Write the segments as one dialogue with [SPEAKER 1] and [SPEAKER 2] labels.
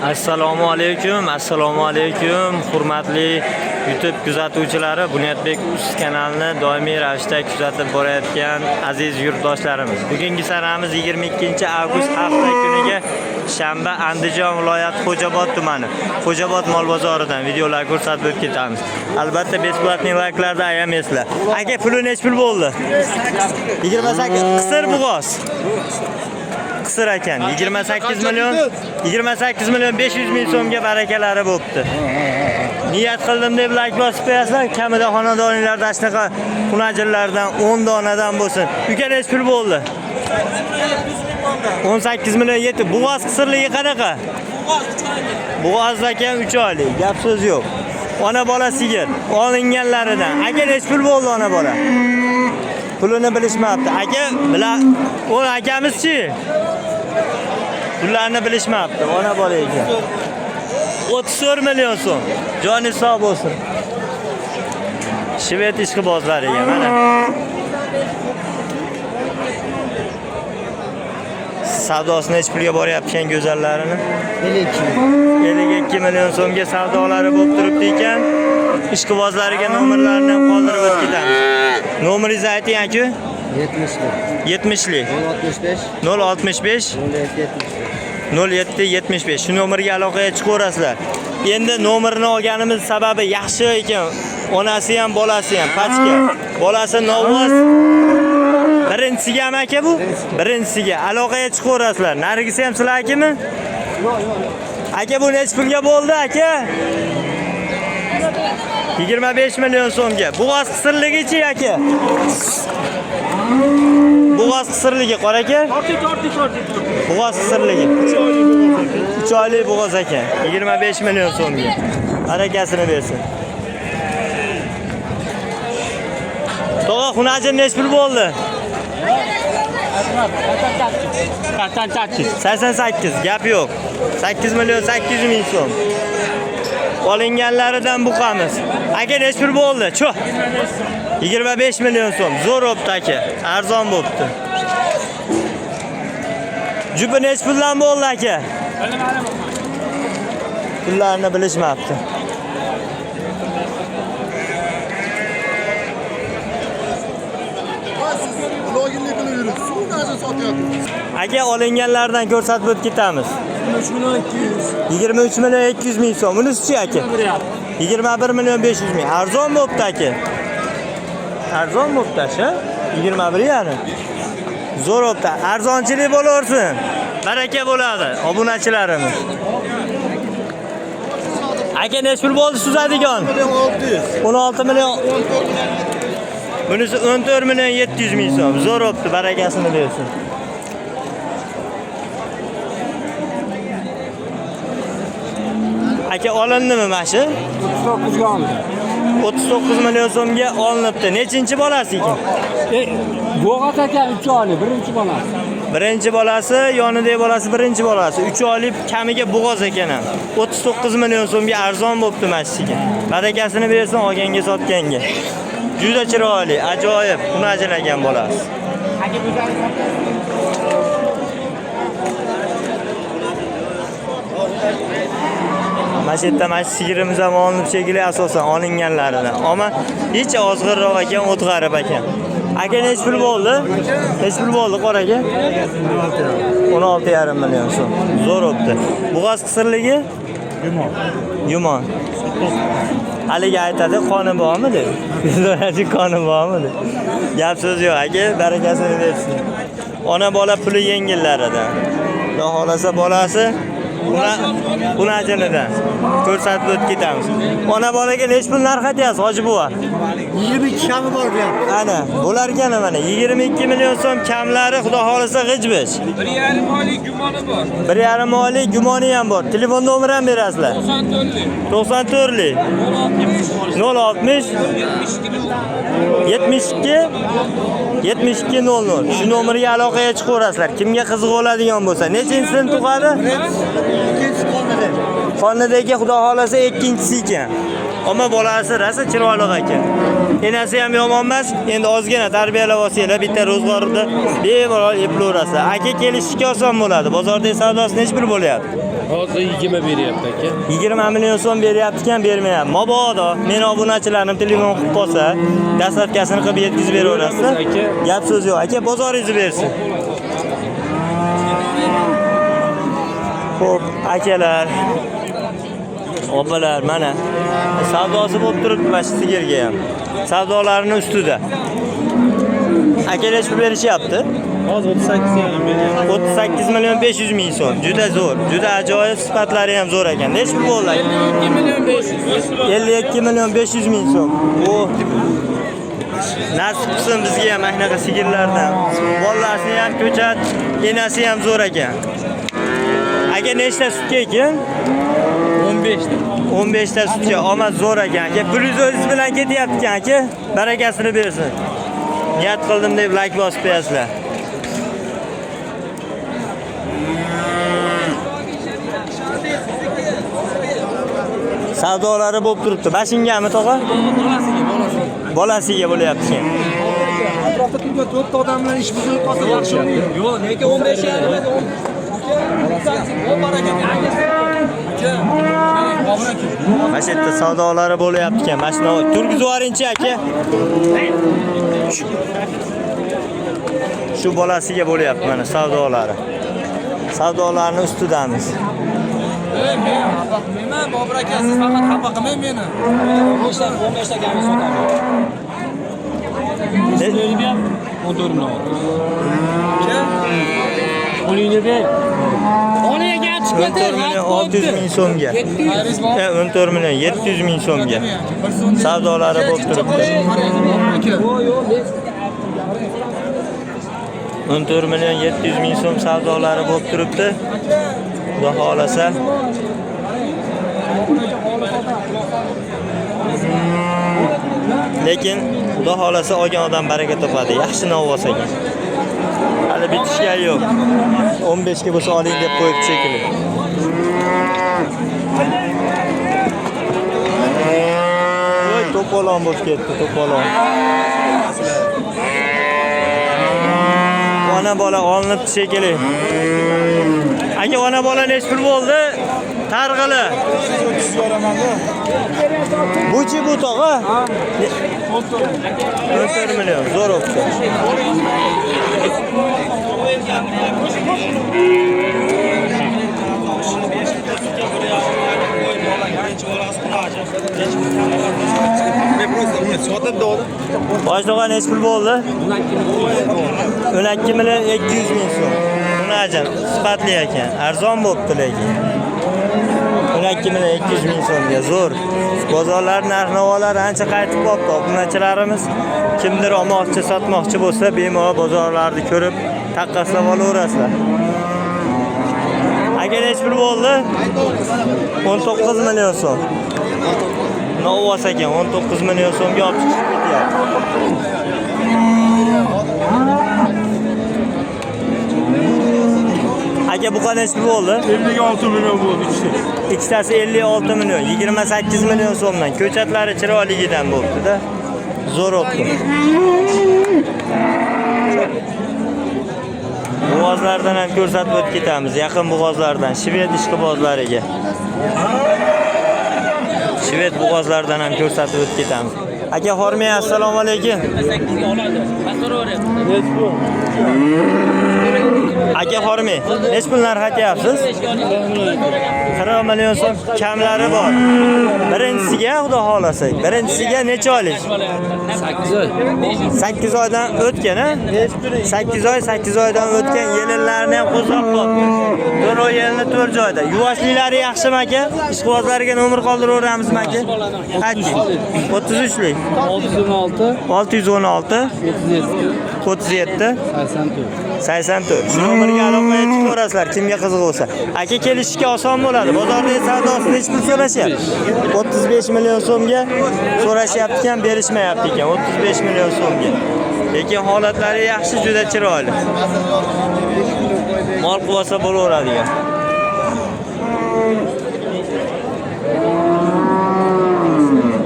[SPEAKER 1] Assalomu alaykum, assalomu alaykum, hurmatli YouTube kuzatuvchilari, Bunyodbek Uz kanalini doimiy ravishda kuzatib borayotgan aziz yurtdoshlarimiz. Bugungi sanamiz 22-avgust hafta kuniga shanba, Andijon viloyati Xo'jobod tumani, Xo'jobod mol bozoridan videolar ko'rsatib o'tib ketamiz. Albatta besplatniy layklarda ayamaysizlar. Aka, puli nech pul bo'ldi? 28 qisir bo'g'oz. Qisir ekan. 28 million 28 million 500 ming so'mga barakalari bo'pti. Niyat qildim deb like bosib qo'yasizlar. Kamida xonadoninglarda shunaqa xunajinlardan 10 donadan bo'lsin. Uka, nech pul bo'ldi? 18 million 7. Bo'g'oz qisirligi qanaqa? Bo'g'oz ekan 3 oylik. Gap so'z yo'q. Ona bola sigir olinganlaridan. Aka, nech pul bo'ldi ona bola? Pulini bilishmabdi. Aka, bila o akamizchi? Pullarni bilishmabdi. Ona bola ekan. 34 million so'm. Joni sog' bo'lsin. Shved ishqibozlariga mana. Savdosi nech pulga boryapti ekan go'zallarini? 52 million so'mga savdolari bo'lib turibdi ekan. Ishqibozlariga nomerlarini ham qoldirib o'tib ketamiz. Nomeringizni ayting aka.
[SPEAKER 2] 70'lik.
[SPEAKER 1] 70lik.
[SPEAKER 2] 065
[SPEAKER 1] 065
[SPEAKER 2] 07 75.
[SPEAKER 1] 07 75. Shu nomerga aloqaga chiqaverasizlar. Endi nomerini olganimiz sababi yaxshi ekan. Onasi ham, bolasi ham pachka. Bolasi novvoz. Birinchisigami aka bu? Birinchisiga aloqaga chiqaverasizlar. Narigisi ham sizlarnikimi? Aka, bu nech pulga bo'ldi aka? 25 million so'mga. Bo'g'oz qisirligichi aka? Bo'g'oz qisirligi qora aka? Bo'g'oz qisirligi. 3 oylik bo'g'oz ekan. 25 million so'mga. Barakasini bersin. Tog'a, xunajin nech pul bo'ldi? 88, gap yo'q. 8 million 800 ming so'm. Olinganlaridan buqamiz. Aka, nech pul bo'ldi? Chu. 25 million so'm. Zo'r bo'pti aka. Arzon bo'pti. Jupi nech puldan bo'ldi aka? Pullarni bilishmabdi.
[SPEAKER 3] Siz blogerlik qilib yuribsiz, suv narsa sotyapsiz.
[SPEAKER 1] Aka, olinganlardan ko'rsatib o'tib ketamiz.
[SPEAKER 4] 23 million 200.
[SPEAKER 1] 23 million 200 ming so'm. Bunisi-chi aka? 21 million 500 ming. Arzon bo'pti aka. Arzon bo'pti aka. 21 yarim. Zo'r bo'pti. Arzonchilik bo'laversin. Baraka bo'ladi obunachilarimiz. Aka, nech pul bo'ldi suzadigan?
[SPEAKER 3] 600.
[SPEAKER 1] 16 million. Bunisi 14 million 700 ming so'm. Zo'r bo'pti, barakasini bersin. Aka, olindimi mana shu?
[SPEAKER 4] 39 ga oldi.
[SPEAKER 1] 39 million so'mga olinibdi. Nechinchi bolasi ekan?
[SPEAKER 4] Bo'g'at aka 3 oylik, birinchi bolasi.
[SPEAKER 1] Birinchi bolasi, yonidagi bolasi birinchi bolasi. 3 oylik kamiga bo'g'oz ekan ham. 39 million so'mga arzon bo'pti mana shuga. Barakasini bersin olganga, sotganga. Juda chiroyli, ajoyib, xunajin ekan bolasi. Mana shu yerda mana shu sigirimiz ham olinib shekilli, asosan olinganlaridan. Ammo hech ozg'inroq ekan, o'tg'arib ekan. Aka, nech pul bo'ldi? Nech pul bo'ldi qora aka? 16,5 million so'm. Zo'r bo'pti. Bo'g'oz qisirligi?
[SPEAKER 4] Yumon.
[SPEAKER 1] Yumon. Haligi aytadi, qoni bormi deb. So'rachi, qoni bormi deb. Gap so'z yo'q aka, barakasini bersin. Ona bola puli yengillaridan. Xudo xolasa bolasi xunajinidan ko'rsatib o'tib ketamiz. Ona bolaga nech pul narx aytyapsiz, hoji buva?
[SPEAKER 2] 22 kami bor bu ham.
[SPEAKER 1] Ana, bo'lar ekan mana 22 million so'm kamlari, xudo xolasa g'ij-bij.
[SPEAKER 5] 1,5 oylik gumoni bor.
[SPEAKER 1] 1,5 oylik gumoni ham bor. Telefon nomeri ham berasizlar.
[SPEAKER 5] 94lik.
[SPEAKER 1] 94lik
[SPEAKER 5] 060
[SPEAKER 1] 060
[SPEAKER 5] 72
[SPEAKER 1] 72 72 00. Shu nomerga aloqaga chiqaverasizlar. Kimga qiziq bo'ladigan bo'lsa. Nechinchisini tug'adi?
[SPEAKER 2] İkinchisi qolmadi.
[SPEAKER 1] Xonadagi xudo xolasa ikkinchisi ekan. Ammo bolasi rosa chiroyli ekan. Enasi ham yomon emas. Endi ozgina tarbiyalab olsanglar, bitta ro'zg'orni bemalol eplaverasizlar. Aka, kelishishga oson bo'ladi. Bozordagi savdosi nech pul bo'lyapti?
[SPEAKER 5] Hozir 20 beryapti aka.
[SPEAKER 1] 20 million so'm beryapti ekan, bermayapti. Mabodo meni obunachilarim telefon qilib qolsa, dastlabkasini qilib yetkazib beraverasiz.
[SPEAKER 5] Aka.
[SPEAKER 1] Gap so'z yo'q. Aka, bozoringizni bersin. Xo'p, akalar, opalar, mana savdosi bo'lib turibdi mana shu sigirga ham. Savdolarini ustida. Aka, necha pul berishyapti?
[SPEAKER 5] Hozir 38 yarim beryapti.
[SPEAKER 1] 38 million 500 ming so'm. Juda zo'r, juda ajoyib, sifatlari ham zo'r ekan. Necha pul bo'ldi?
[SPEAKER 5] 52 million 500.
[SPEAKER 1] 52 million 500 ming so'm. Bu nasib qilsin bizga ham mana shunaqa sigirlardan. Bolalasini ham ko'chat, enasi ham zo'r ekan. Aka, nechta sutga ekan?
[SPEAKER 5] 15 ta.
[SPEAKER 1] 15 ta sutga. Omad zo'r ekan aka. Pulingiz o'zingiz bilan ketyapti ekan aka. Barakasini bersin. Niyat qildim deb like bosib qo'yasizlar. Savdolari bo'lib turibdi. Mashingami tog'a?
[SPEAKER 5] Bolasiga, bolasiga.
[SPEAKER 1] Bolasiga bo'lyapti ekan.
[SPEAKER 3] Atrofda turgan 4 ta odam bilan ish buzilib qolsa yaxshi bo'lmaydi.
[SPEAKER 5] Yo'q, nega 15 yarim edi? 10 baraka. Aka, Bobur aka.
[SPEAKER 1] Mana shu yerda savdolari bo'lyapti ekan. Mana shuni turgizib yuboringchi aka. Shu bolasiga bo'lyapti mana savdolari. Savdolarning ustidamiz.
[SPEAKER 5] Ey, men xafa qilmayman, Bobur aka, siz faqat xafa qilmang meni. 15 ta, 15 ta kami sotaman.
[SPEAKER 1] Ne-
[SPEAKER 5] 14 million. Aka, qo'lingni ber.
[SPEAKER 4] Onaga chiqib
[SPEAKER 1] 14 million 600 ming so'mga. 14 million 700 ming so'mga. Savdolari bo'lib turibdi. 14 million 700 ming so'm savdolari bo'lib turibdi. Xudo xolasa. Lekin Xudo xolasa olgan odam baraka topadi. Yaxshi novvos ekan. Hali bitishgan yo'q. 15 ga bo'lsa oling deb qo'yibdi shekilli. Voy, to'polon bo'lib ketdi, to'polon. Ona bola olinibdi shekilli. Aka, ona bola necha pul bo'ldi? Targ'ili. Buchi bu tog'a? 14 million, zo'r o'pti. Boshlig'a necha pul bo'ldi? 12 million 200 ming so'm. Unajan sifatli ekan, arzon bo'pti lekin. 12 million 200 ming so'mga zo'r. Bozorlar narx-navolari ancha qaytib qolibdi. Obunachilarimiz kimdir olmoqchi, sotmoqchi bo'lsa, bemalol bozorlarni ko'rib taqqoslab olaverasizlar. Aka, necha pul bo'ldi? 19 million so'm. Novvos ekan, 19 million so'mga olib chiqib ketyapti. Aka, bu necha pul bo'ldi?
[SPEAKER 3] 56 million bo'ldi ikkitasi.
[SPEAKER 1] Ikkitasi 56 million, 28 million so'mdan. Ko'chatlari chiroyligidan bo'pti-da. Zo'r o'tdi. Bo'g'ozlardan ham ko'rsatib o'tib ketamiz. Yaqin bo'g'ozlardan, shved ishqibozlariga. Shved bo'g'ozlaridan ham ko'rsatib o'tib ketamiz. Aka, hormang, assalomu alaykum. Aka, hormang. Necha pul narx aytyapsiz? 40 million so'm kamlari bor. Birinchisiga xudo xolasa, birinchisiga necha oylik?
[SPEAKER 5] 8 oy.
[SPEAKER 1] 8 oydan o'tgan, ha? 8 oy, 8 oydan o'tgan yelinlarni ham qo'zg'ab qoldi. 4 yelini 4 joyda. Yuvashliklari yaxshimi aka? Ishqibozlarga nomer qoldiraveramizmi aka? Ayting. 33lik.
[SPEAKER 4] 616
[SPEAKER 1] 616
[SPEAKER 4] 37
[SPEAKER 1] 37
[SPEAKER 4] 84.
[SPEAKER 1] 84. Shu nomerga aloqaga chiqaverasizlar kimga qiziq bo'lsa. Aka, kelishishga oson bo'ladi. Bozordagi savdosi necha pul so'rashyapti? 35 million so'mga so'rashyapti ekan, berishmayapti ekan. 35 million so'mga. Lekin holatlari yaxshi, juda chiroyli. Mol qilib olsa bo'laveradigan.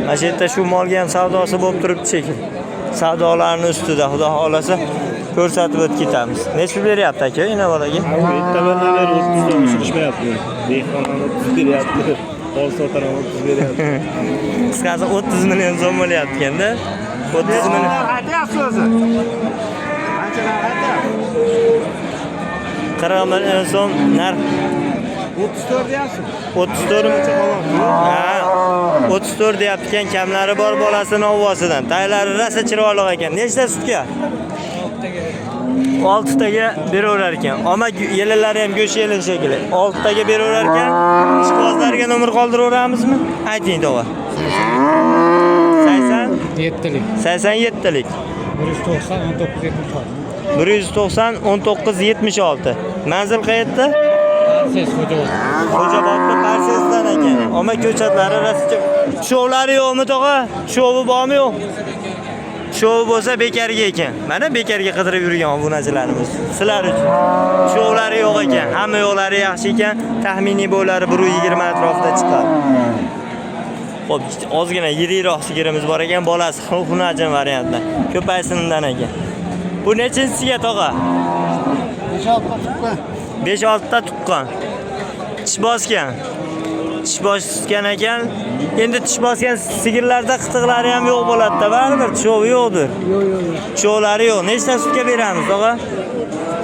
[SPEAKER 1] Mana shu yerda shu molga ham savdosi bo'lib turibdi shekilli. Savdolarning ustida xudo xolasa ko'rsatib o'tib ketamiz. Necha pul beryapti aka ina bolaga?
[SPEAKER 3] Bitta bandalar 30 dan oshirishmayapti.
[SPEAKER 6] Dehqon ham 30 beryapti. Ol sotar ham 30 beryapti.
[SPEAKER 1] Qisqasi 30 million so'm bo'lyapti ekanda. 30 million.
[SPEAKER 3] Aytyapsiz o'zi. Qanchadan aytyapsiz?
[SPEAKER 1] 40 million so'm narx.
[SPEAKER 3] 34 deyapsiz.
[SPEAKER 1] 34. Ha, 34 deyapti ekan, kamlari bor bolasini ovosidan. Taylari rosa chiroyli ekan. Nechta sutga? 6 taga beraverar ekan. Oma yelinlari ham go'sht yelin shekilli. 6 taga beraverar ekan. Ishqibozlarga nomer qoldiraveramizmi? Ayting tog'a. 80
[SPEAKER 4] Yettilik.
[SPEAKER 1] 87lik.
[SPEAKER 4] 190 19 76.
[SPEAKER 1] 190 19 76. Manzil qayerda?
[SPEAKER 4] Siz Xo'jaobod.
[SPEAKER 1] Xo'jaobodda Parsesdan ekan. Oma ko'chatlari rosa. Tushovlari yo'qmi tog'a? Tushovi bormi yo'q? Tushovi bo'lsa bekarga ekan. Mana bekarga qidirib yurgan obunachilarimiz. Sizlar uchun. Tushovlari yo'q ekan. Hamma yo'qlari yaxshi ekan. Taxminiy bo'ylari 1.20 atrofida chiqadi. Xo'p, ozgina yirikroq sigirimiz bor ekan, bolasi xunajin variantda. Ko'paysindan ekan. Bu nechinchisiga tog'a?
[SPEAKER 2] 5-6 tuqqan.
[SPEAKER 1] 5-6 ta tuqqan. Tish bosgan. Tish bosgan ekan. Endi tish bosgan sigirlarda qitiqlari ham yo'q bo'ladi-da, baribir tushovi yo'qdir.
[SPEAKER 2] Yo'q, yo'q, yo'q.
[SPEAKER 1] Tushovlari yo'q. Nechta sutga beramiz, tog'a?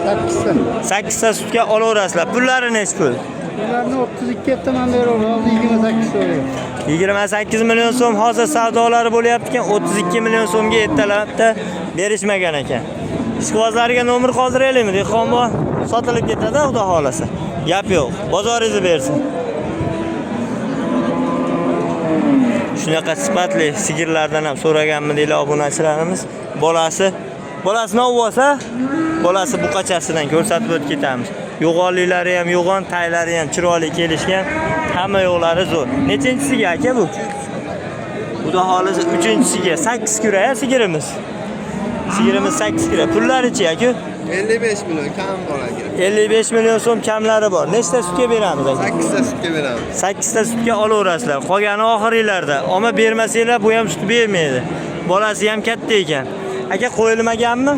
[SPEAKER 2] 8 ta.
[SPEAKER 1] 8 ta sutga olaverasizlar. Pullari nechi pul?
[SPEAKER 2] Ularni 32 taman beraveradi, hozir 28 so'rayapti.
[SPEAKER 1] 28 million so'm hozir savdolari bo'lyapti ekan, 32 million so'mga ertalabda berishmagan ekan. Ishqibozlarga nomer qoldiraylikmi? Dehqonbo sotilib ketadi, xudo xolasa. Gap yo'q. Bozoringizni bersin. Shunaqa sifatli sigirlardan ham so'raganmi deylar obunachilarimiz. Bolasi novvosa, bolasi buqachasidan ko'rsatib o'tib ketamiz. Yo'g'onliklari ham yo'g'on, taylari ham chiroyli kelishgan. Hamma yo'qlari zo'r. Nechinchisiga aka bu? Xudo xolasa 3-chisiga 8 kura sigirimiz. Sigirimiz 8 kura. Pullarichi aka?
[SPEAKER 7] 55 million kam bor aka.
[SPEAKER 1] 55 million so'm kamlari bor. Nechta sutga beramiz aka?
[SPEAKER 7] 8 ta sutga beramiz.
[SPEAKER 1] 8 ta sutga olaverasizlar. Qolgani oxiringlarda. Oma bermasanglar bu ham sut bermaydi. Bolasi ham katta ekan. Aka qo'yilmaganmi?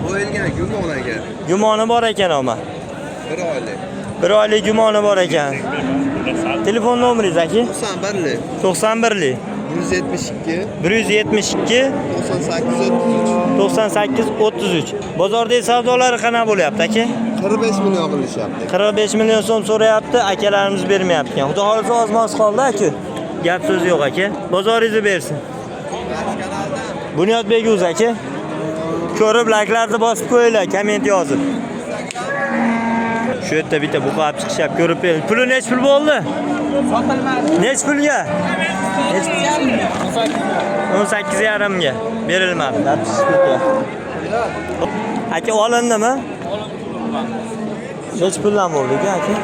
[SPEAKER 7] Qo'yilgan gumon aka.
[SPEAKER 1] Gumoni bor ekan oma.
[SPEAKER 7] 1 oylik.
[SPEAKER 1] 1 oylik gumoni bor ekan. Telefon nomeringiz aka?
[SPEAKER 7] 91lik,
[SPEAKER 1] 91lik
[SPEAKER 7] 172,
[SPEAKER 1] 172
[SPEAKER 7] 98 33.
[SPEAKER 1] 98 33. Bozordagi savdolari qanaqa bo'lyapti aka?
[SPEAKER 7] 45 million qilishyapti.
[SPEAKER 1] 45 million so'm so'rayapti, akalarimiz bermayapti ekan. Xudo xolasa oz-moz qoldi aka. Gap so'z yo'q aka. Bozoringizni bersin. Bunyodbek o'z aka. Ko'rib layklarni bosib qo'yinglar, komment yozib. Shu yerda bitta buqa olib chiqishyapti, ko'rib bering. Puli nech pul bo'ldi?
[SPEAKER 5] Sotilmadi.
[SPEAKER 1] Nech pulga? 18,5 ga berilmadi. Aka olindimi? Nech puldan bo'ldi aka?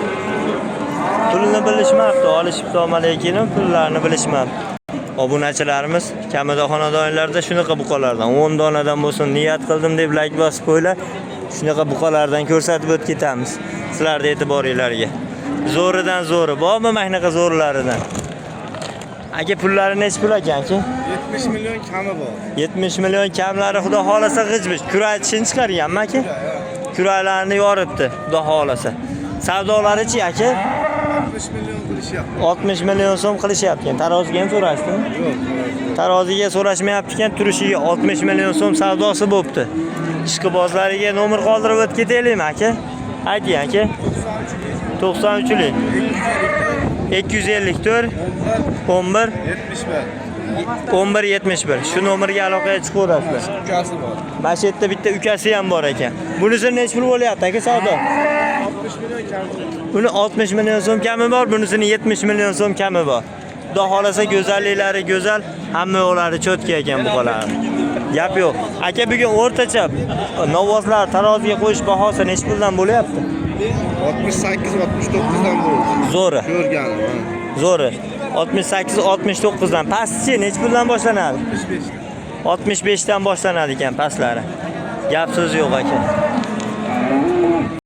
[SPEAKER 1] Pulini bilishmabdi, olishibdi omma lekin pullarini bilishmabdi. Obunachilarimiz kamida xonadonlarda shunaqa buqalardan 10 donadan bo'lsin niyat qildim deb like bosib qo'ylar. Shunaqa buqalardan ko'rsatib o'tib ketamiz. Sizlarning e'tiboringlarga. Zo'ridan zo'ri bormi mana shunaqa zo'rlaridan? Aka pullari necha pul ekan aka?
[SPEAKER 6] 70 million kami bor.
[SPEAKER 1] 70 million kamlari xudo xolasa g'ijmish. Kuray tishini chiqarganmi aka? Kuraylarni yoribdi, xudo xolasa. Savdolarichi aka?
[SPEAKER 6] 60 million qilishyapti.
[SPEAKER 1] 60 million so'm qilishyapti ekan. Taroziga ham so'rashdimi?
[SPEAKER 6] Yo'q.
[SPEAKER 1] Taroziga so'rashmayapti ekan, turishiga 60 million so'm savdosi bo'pti. Ishqibozlariga nomer qoldirib o'tib ketaylikmi aka? Ayting aka. 93lik 254 11
[SPEAKER 6] 71.
[SPEAKER 1] 11 71. Shu nomerga aloqaga chiqaverasizlar.
[SPEAKER 6] Ukasi bor.
[SPEAKER 1] Mana shu yerda bitta ukasi ham bor ekan. Bunisi necha pul bo'lyapti aka savdo?
[SPEAKER 6] 60 million kami.
[SPEAKER 1] Uni 60 million so'm kami bor, bunisini 70 million so'm kami bor. Xudo xolasa go'zalliklari go'zal, hamma yo'lari cho'tka ekan bu bolalar. Gap yo'q. Aka bugun o'rtacha novvozlar taroziga qo'yish bahosi necha puldan bo'lyapti?
[SPEAKER 7] 68 69 dan bo'ldi.
[SPEAKER 1] Zo'ri,
[SPEAKER 7] Ko'rganim. ha.
[SPEAKER 1] zo'ri. 68 69 dan. Pastchi necha puldan boshlanadi? 65 dan boshlanadi ekan pastlari. Gap so'z yo'q aka.